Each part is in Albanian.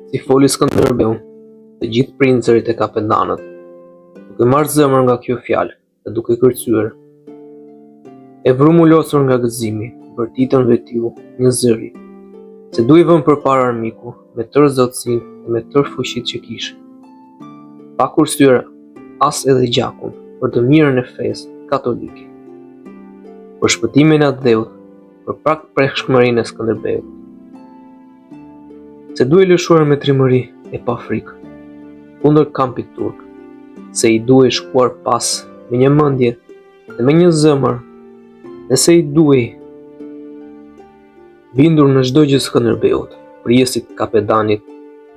Si foli Skënderbeu, të gjithë princërit e kapedanët, duke marrë zemër nga kjo fjalë dhe duke kërcyer, e vrumbulosur nga gëzimi, bërtitën vetiu një zëri, se duhej vënë përpara armiku me tërë zotësinë dhe me tërë fuqitë që kishin, pa kursyer as edhe gjakun për të mirën e fesë katolike, për shpëtimin e atdheut, për paprekshmërinë e Skënderbeut. Se duhej lëshuar me trimëri e pa frikë, kundër kampit turk, se i duhej shkuar pas me një mendje dhe me një zemër, dhe se i duhej bindur në çdo gjë Skënderbeut, prijësit, kapedanit,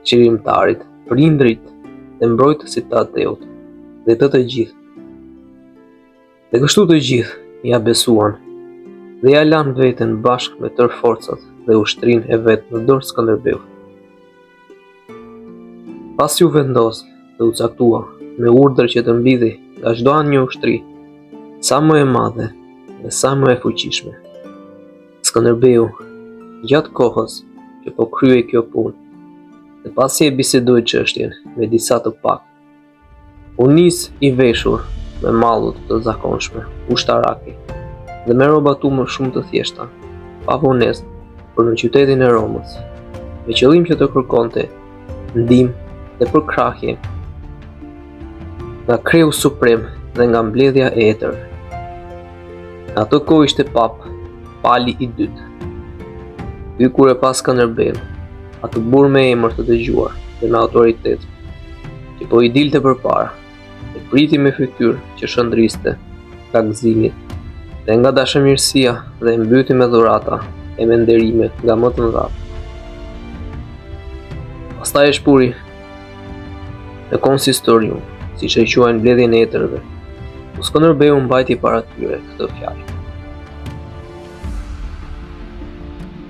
çlirimtarit, prindrit dhe mbrojtësit të atdheut, dhe të të gjithë. Dhe kështu të gjithë ia besuan dhe ia lanë veten bashkë me tërë forcat dhe ushtrinë e vet në dorë Skënderbeut. Pasi u vendos dhe u caktua me urdhër që të mblidhej nga çdo anë një ushtri, sa më e madhe dhe sa më e fuqishme. Skënderbeu, gjatë kohës që po kryhej kjo punë, dhe pasi e bisedoi çështjen me disa të paktë, U nis i veshur me mallot të zakonshme ushtarake dhe me rroba tumë shumë të thjeshta, pa vonesë për në qytetin e Romës, me qëllim që të kërkonte ndihmë dhe përkrahje nga kreu suprem dhe nga mbledhja e etërve. Në atë kohë ishte papë Pali i dytë. Ky kur e pa Skënderbeun, atë burrë me emër të dëgjuar dhe me autoritet, që po i dilte përpara, e priti me fytyrë që shndriste nga gëzimi dhe nga dashamirësia dhe e mbyti me dhurata e me nderime nga më të mëdhatë. Pastaj e shpuri në konsistorium, siç e quajnë mbledhjen e etërve, ku Skënderbeu mbajti para tyre këtë fjalë.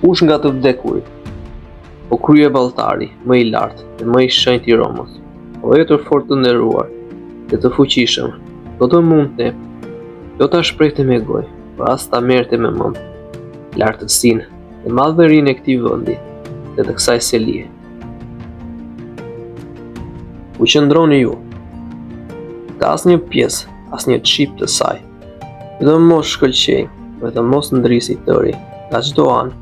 Kush nga të vdekurit, o kryevalltari më i lartë dhe më i shenjtë i Romës, o etër fort të nderuar dhe të fuqishëm, do të mundte, jo ta shprehte me gojë, por as ta merrte me mend, lartësinë dhe madhërinë e këtij vendi dhe të kësaj selie. Ku qëndroni ju? S'ka asnjë pjesë, asnjë çip të saj. Që të mos shkëlqejë dhe të mos ndrisë i tëri, nga çdo anë,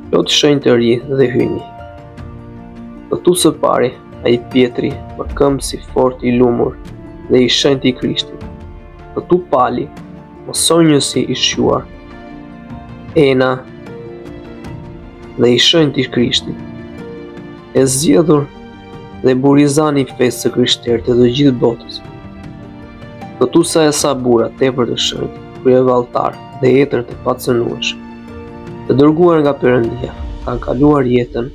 plot shenjtëri dhe hyjni. Këtu së pari, ai Pjetri, mëkëmbësi fort i lumur dhe i shenjtë i Krishtit. Këtu Pali, mësonjësi i shquar, Ena dhe i shenjtë i Krishtit, e zgjedhur dhe burizani i fesë së krishterë të të gjithë botës. Këtu sa e sa burra tepër të shenjtë, kryevalltarë dhe etër të pacënueshëm, të dërguar nga Perëndia, kanë kaluar jetën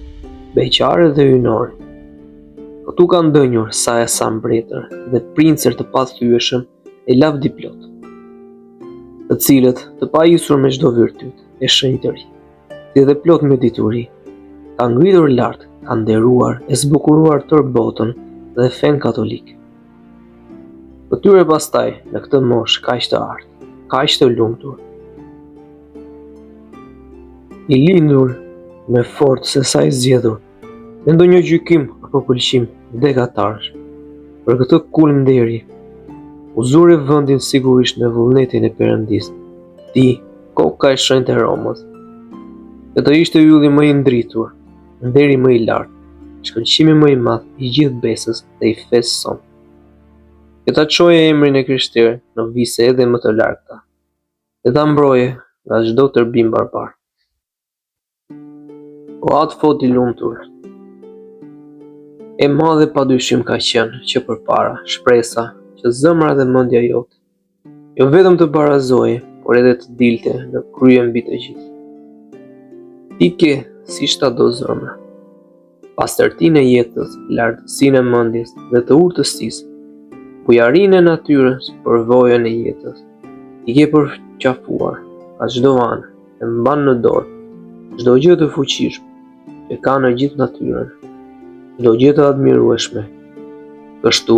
beqare dhe hyjnore. Këtu kanë ndenjur sa e sa mbretër dhe princër të pathyeshëm e lavdiplotë, të cilët të pajisur me çdo virtyt e shenjtëri, si dhe plot me dituri, kanë ngritur lart, kanë nderuar e zbukuruar tërë botën dhe fenë katolike. Këtyre pastaj në këtë moshë kaq të artë, kaq të lumtur, i lindur më fort se sa i zgjedhur, Me ndonjë gjykim apo pëlqim vdekatarësh, për këtë kulm nderi, u zure vendin sigurisht me vullnetin e Perëndisë, ti, koka e shenjtë e Romës. Që të ishte ylli më i ndritur, nderi më i lartë, shkëlqimi më i madh i gjithë besës dhe i fesë sonë. Që ta çoje emrin e krishterë në vise edhe më të largëta, dhe ta mbroje nga çdo tërbim barbar. O atë Fot i lumtur, e madhe pa dyshim ka qenë që përpara shpresa që zemra dhe mendja jote, jo vetëm të barazohej, por edhe të dilte në krye mbi të gjithë. Ti ke, siç ta do zemra, pastërtinë e jetës, lartësinë e mendjes dhe të urtësisë, bujarinë e natyrës, përvojën e jetës, i ke përqafuar nga çdo anë, e mban në dorë çdo gjë të fuqishme që ka në gjithë natyrën, çdo gjë të admirueshme. Kështu,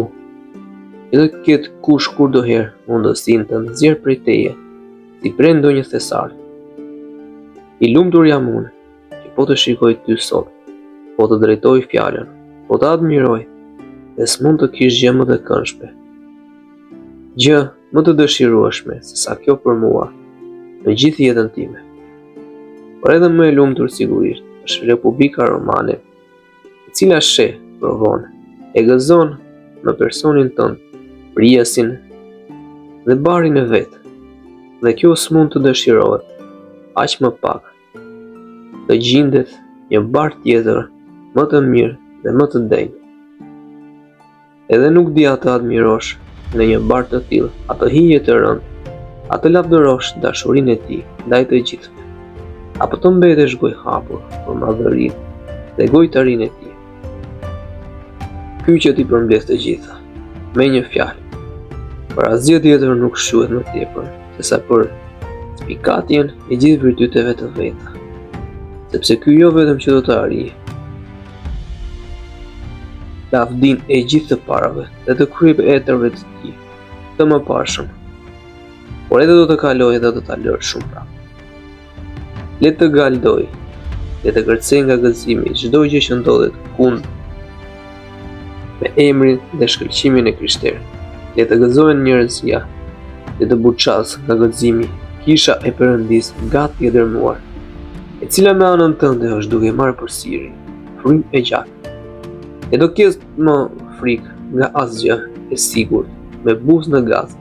që të ketë kush kurdoherë mundësinë të nxjerrë prej teje, si prej ndonjë thesari. I lumtur jam unë, që po të shikoj ty sot. Po të drejtoj fjalën, po të admiroj, dhe s'mund të kish gjë më të këndshme. Gjë më të dëshirueshme se sa kjo për mua në gjithë jetën time. Por edhe më e lumtur sigurisht është Republika Romane, e cila sheh, provon, e gëzon në personin tënd, prijësin dhe barin e vet. Dhe kjo s'mund të dëshirohet, aq më pak, të gjindet një bar tjetër më të mirë dhe më të denjë. Edhe nuk di a të admirosh në një bar të tillë atë hije të rëndë, a të lavdërosh dashurinë e tij ndaj të gjithëve, apo të mbetesh gojëhapur për madhërinë dhe gojtarinë e tij. Ky që t'i përmbledh të gjitha, me një fjalë, për asgjë tjetër nuk shquhet më tepër sesa për spikatjen e gjithë virtyteve të veta, sepse ky jo vetëm që do të arrijë lavdinë e gjithë të parëve dhe të kryeetërve të tij të mëparshëm, por edhe do të kalojë dhe do ta lërë shumë prapa. Le të galdojë, le të kërcejë nga gëzimi çdo gjë që ndodhet kund me emrin dhe shkëlqimin e krishterë. Le të gëzojë njerëzia, le të buçasë nga gëzimi kisha e Perëndisë gati e dërmuar, e cila me anën tënde është duke marrë përsëri frymë e gjak. E do ketë më frikë nga asgjë e sigurt, me buzë në gaz.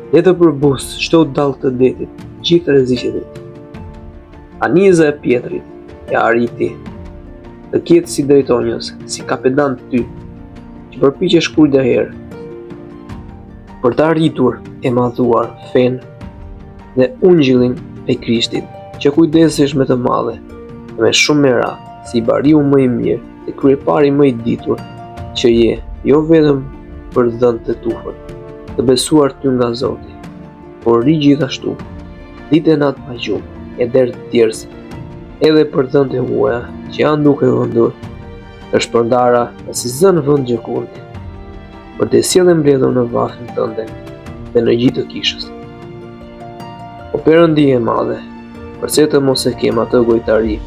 Le të përbuzë çdo dallgë të detit, gjithë rreziqet e tij. Anija e Pjetrit e arriti të ketë si drejtonjës, si kapedan ty, që përpiqesh kurdoherë për ta rritur e madhuar fenë dhe ungjillin e Krishtit, që kujdesesh me të madhe dhe me shumë merak, si bariu më i mirë dhe kryepari më i ditur që je, jo vetëm për dhentë dhe tufën, të besuar ty nga Zoti, por rri gjithashtu, ditë e natë pa gjumë, e derdh djersë, edhe për dhentë e huaja që janë duke vëndur të shpërndara e s'zënë vend gjëkundi, për t'i sjellë e mbledhur në vathën tënde dhe në gji të kishës. O Perëndi e madhe, përse të mos e kem atë gojtari,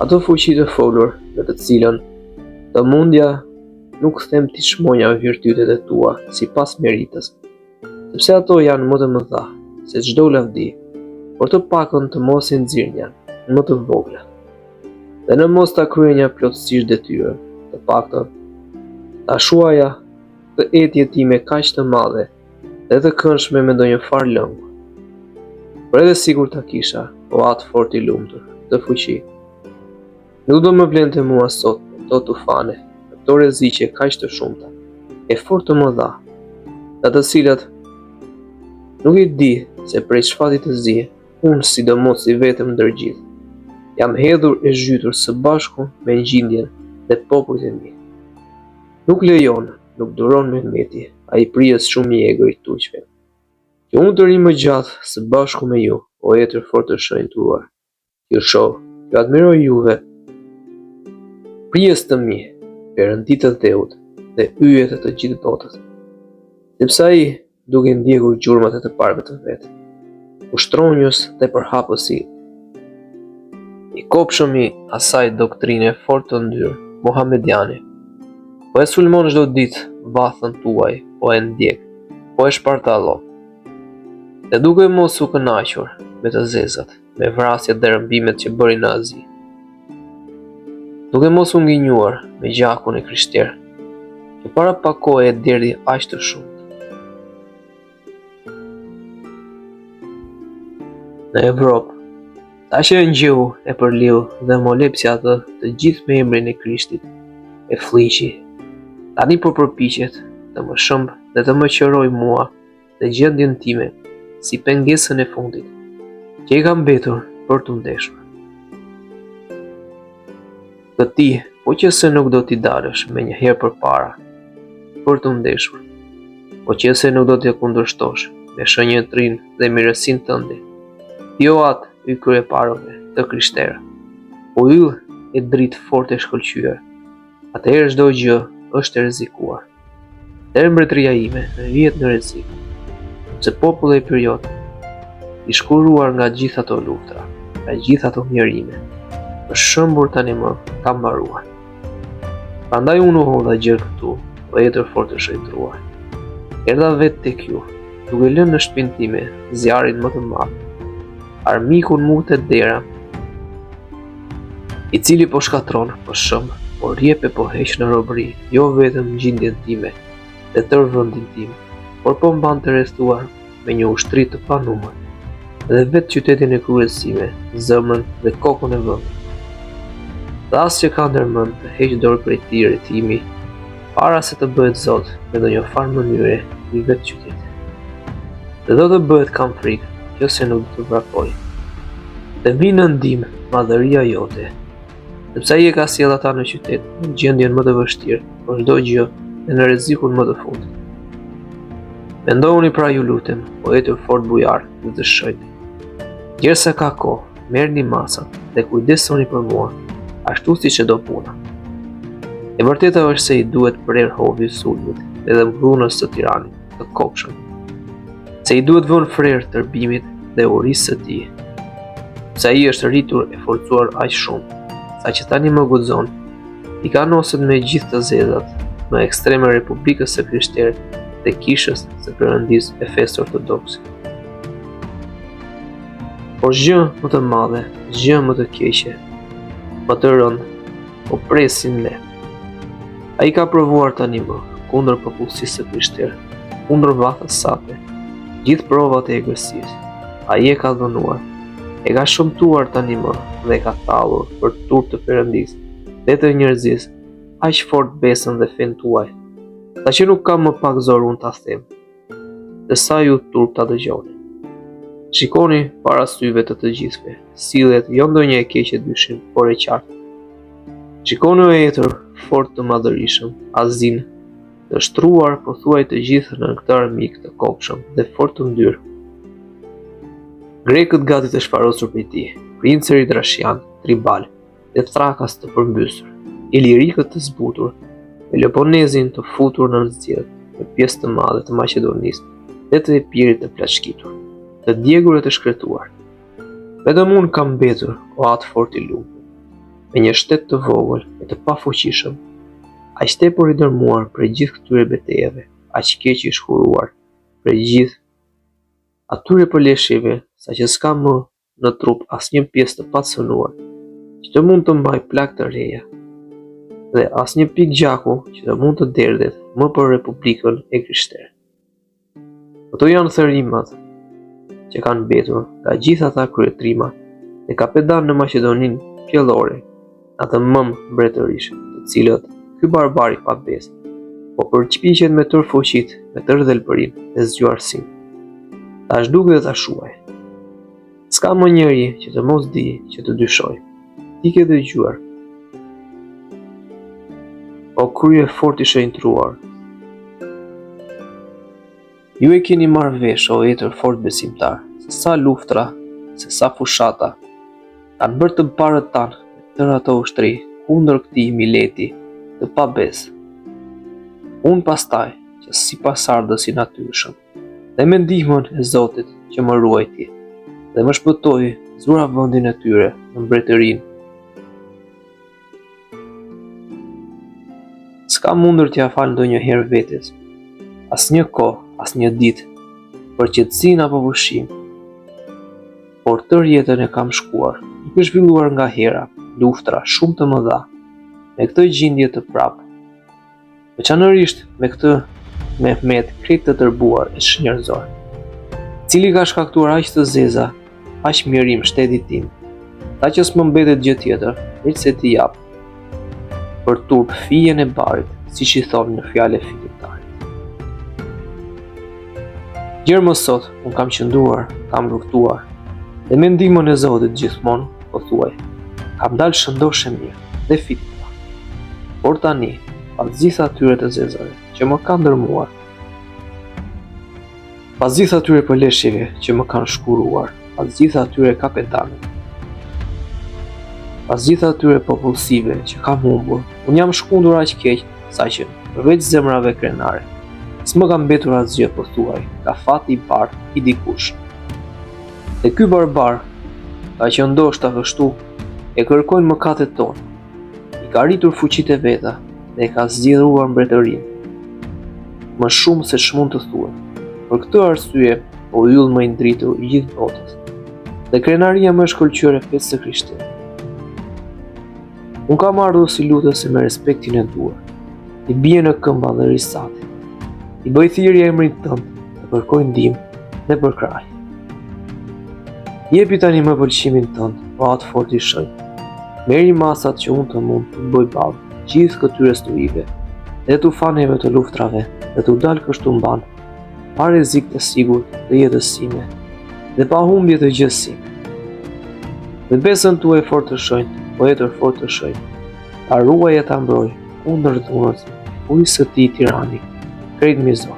atë fuqi të folur në të cilën të mundja nuk them t'i çmoja virtytet e tua sipas meritës, sepse ato janë më të mëdha se çdo lavdi, por të paktën të mos i nxirrnja më të vogla. Dhe në mos ta kryenja plotësisht detyrën, të paktën ta shuaja këtë etje time kaq të madhe dhe të këndshme me ndonjë farë lëngu. Por edhe sikur ta kisha, o atë fort i lumtur, këtë fuqi, Nuk do më vlente mua sot në këto tufane, në këto rreziqe kaq të shumta, e fort të mëdha, nga të cilat nuk e di se prej ç'fati të zi, unë sidomos i vetëm ndër gjithë, jam hedhur e zhytur së bashku me gjindjen dhe popujt e mi. Nuk lejon, nuk duron Mehmeti, ai prijës shumë i egër i turqve, që unë të rri më gjatë së bashku me ju, o etër fort të shenjtëruar. Ju shoh, ju admiroj juve, prijës të mi, perëndi të dheut dhe yje të të gjithë botës. Sepse ai, duke ndjekur gjurmët e të parëve të vet, ushtronjës dhe përhapësi i kobshëm i asaj doktrine fort të ndyrë, muhamediane, po e sulmon çdo ditë vathën tuaj, po e ndjek, po e shpartallon. Dhe duke mos u kënaqur me të zezat, me vrasjet dhe rrëmbimet që bëri në Azi. Duke mos u nginjuar me gjakun e krishterë, që para pak kohe e derdhi aq të shumtë. Në Evropë, saqë e ngjeu e përlyu dhe molepsi atë të gjithë me emrin e Krishtit, e flliqi. Tani po përpiqet të më shembë dhe të më qërojë mua dhe gjendjen time si pengesën e fundit që i ka mbetur për t'u ndeshur. Këtij, po qe se nuk do t'i dalësh menjëherë përpara për t'u ndeshur, po qe se nuk do t'ia kundërshtosh me shenjtërinë dhe mirësinë tënde, ti o atë i kryeparëve të krishterë, o yll e dritë fort e shkëlqyer, atëherë çdo gjë është e rrezikuar. Atëherë mbretëria ime vihet në rrezik, sepse populli epiriot i shkuruar nga gjithë ato luftra, nga gjithë ato mjerime, është shembur tani më ka mbaruar. Prandaj unë u hodha gjer këtu, o etër fort të shenjtëruar. Erdha vetë tek ju, duke lënë në shpinë time zjarrin më të madh, armikun mu te dera, i cili po shkatërron, po shemb, po rrjep e po heq në robëri, jo vetëm gjindjen time dhe tërë vendin tim, por po mban të rrethuar me një ushtri të panumër dhe vetë qytetin e krujës sime, zemrën dhe kokën e vendit. Dhe as që ka ndërmend të heqë dorë prej këtij rrethimi, para se të bëhet zot në ndonjë farë mënyre i vetë qytetit. Dhe do të bëhet kam frikë, që se nuk do të vrapojë. Të vijë në ndihmë madhëria jote, sepse ai e ka sjellë ata në qytet në gjendjen më të vështirë, për çdo gjë dhe në rrezikun më të fundit. Mendohuni pra ju lutem, o etër fort bujarë dhe të shenjtë. Gjersa ka kohë, merrni masat dhe kujdesuni për mua, ashtu siç e do puna. E vërteta është se i duhet prerë hovi sulmit dhe dhunës së tiranit të kobshëm. Se i duhet vënë frerë tërbimit dhe urisë së tij. Se ai është rritur e forcuar aq shumë, saqë tani më guxon t'i kanoset me gjithë të zezat më ekstreme Republikës së Krishterë dhe Kishës së Perëndisë e fesë ortodokse. Por gjë më të madhe, gjë më të keqe, më të rëndë, po presim ne. Ai ka provuar tani më, kundër popullsisë së krishterë, kundër vathës sate, gjithë provat e egërsisë. Ai e ka dhunuar, e ka shëmtuar tani më dhe e ka tallur për turp të Perëndisë dhe të njerëzisë, aq fort besën dhe fenë tuaj, saqë nuk kam më pak zor unë ta them, se sa ju turp ta dëgjoni. Shikoni para syve të të gjithëve, sillet jo ndonjë e keqe dyshim, por e qartë. Shikoni o etër fort të madhërishëm, Azinë, të shtruar pothuaj të gjithë nën këtë armik të kobshëm dhe fort të ndyrë. Grekët gati të shfarosur prej tij, princërit rashianë, tribalë, dhe thrakas të përmbysur, ilirikët të zbutur, Peloponezin të futur nën zgjedhë, një pjesë të madhe të Maqedonisë dhe të Epirit të plaçkitur, të djegur e të shkretuar. Vetëm unë kam mbetur, o atë fort i lumtur, me një shtet të vogël e të pafuqishëm, aq tepër i dërmuar prej gjithë këtyre betejave, aq keq i shkuruar prej gjithë atyre përleshjeve, saqë s'ka më në trup asnjë pjesë të pacënuar, që të mund të mbajë plagë të reja, dhe asnjë pikë gjaku që të mund të derdhet më për Republikën e Krishterë. Këto janë thërrimat që kanë mbetur nga gjithë ata kryetrima dhe kapedanë në Maqedoninë pjellore, atë mëmë mbretërish, të cilët ky barbar i pabesë po përpiqet me tërë fuqitë, me tërë dhelpërinë dhe zgjuarsinë. Ta zhdukë dhe ta shuajë. S'ka më njeri që të mos dijë që të dyshojë. Ti ke dëgjuar. O krye fort i shenjtëruar. Ju e keni marrë vesh o etër fort besimtar, se sa luftra, se sa fushata, kanë bërë të parët tanë me tërë ato ushtri kundër këtij mileti të pabesë. Unë pastaj, që si pasardhës i natyrshëm, dhe me ndihmën e Zotit që më ruajti, dhe më shpëtoi, zura vendin e tyre në mbretërinë S'kam mundur t'ia fal ndonjëherë vetes, asnjë kohë, asnjë ditë, për qetësinë apo pushim, por tërë jetën e kam shkuar, duke zhvilluar nga hera, luftra shumë të mëdha, me këtë gjindje të prapë. Veçanërisht me këtë Mehmet krejt të tërbuar e çnjerëzor, i cili ka shkaktuar aq të zeza, aq mjerim shtetit tim, saqë s'më mbetet gjë tjetër, veçse t'i jap për turp fijen e barit, siç i thonë një fjalë e fitimtarit. Gjer më sot, unë kam qëndruar, kam luftuar, dhe me ndihmën e Zotit gjithmonë, pothuaj, kam dalë shëndoshë e mirë dhe fitimtar. Por tani, pas gjithë atyre të zezave që më kanë dërmuar, pas gjithë atyre përleshjeve që më kanë shkuruar, pas gjithë atyre kapedanëve, pas gjithë atyre popullsive që kam humbur, unë jam shkundur aq keq saqë përveç zemrave krenare, s'më ka mbetur asgjë pothuaj nga fati i parë i dikurshëm. Dhe ky barbar, ka që ndoshta kështu e kërkojnë mëkatet tona, i ka rritur fuqitë e veta. dhe e ka zgjeruar mbretërinë. Më shumë se ç'mund të thuhet. Për këtë arsye, o yll më i ndritur i gjithë botës, dhe krenaria më e shkëlqyer e fesë së krishterë. Unë kam ardhur si lutës e me respektin e duhur. I bie në këmbë madhërisë sate. I bëj thirrje emrit tënd, të kërkoj ndihmë dhe përkrahje. Jepi tani më pëlqimin tënd, o atë fort i shenjtë. Merri masat që unë të mund t'u bëj ballë gjithë këtyre stuhive dhe tufaneve të luftrave dhe t'u dal kështu mbanë, pa rrezik të sigurt të jetës sime dhe pa humbje të gjësë sime. Dhe besën tuaj fort të shenjtë, o etër fort të shenjtë, ta ruaj e ta mbroj kundër dhunës, furisë së tij tirani, krejt mizor.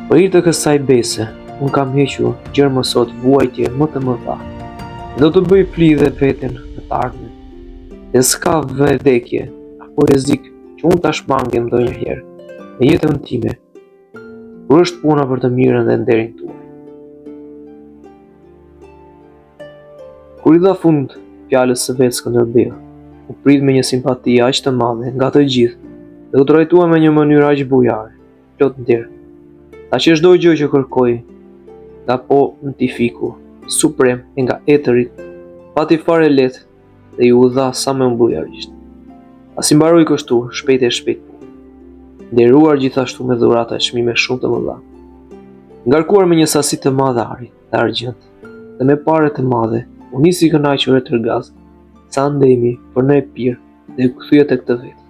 Për hir të kësaj bese, unë kam hequr gjer më sot vuajtje më të mëdha. Dhe do të bëj fli dhe veten në të ardhmen. Dhe s'ka vdekje apo rrezik që unë ta shmangem ndonjëherë në jetën time, kur është puna për të mirën dhe nderin tuaj. Kur i dha fund fjalës së vet Skënderbeu, u prit me një simpati aq të madhe nga të gjithë dhe u trajtua me një mënyrë aq bujare, plot nder, saqë çdo gjë që kërkoi nga pontifiku suprem e nga etërit, pati fare lehtë dhe iu dha sa më bujarisht. Pasi mbaroi kështu, shpejt e shpejt punë. Nderuar gjithashtu me dhurata e çmime shumë të mëdha. Ngarkuar me një sasi të madhe ari dhe argjend dhe me pare të madhe, u nis i kënaqur e tërgaz, së andejmi për në Epir dhe u kthye tek të vetët.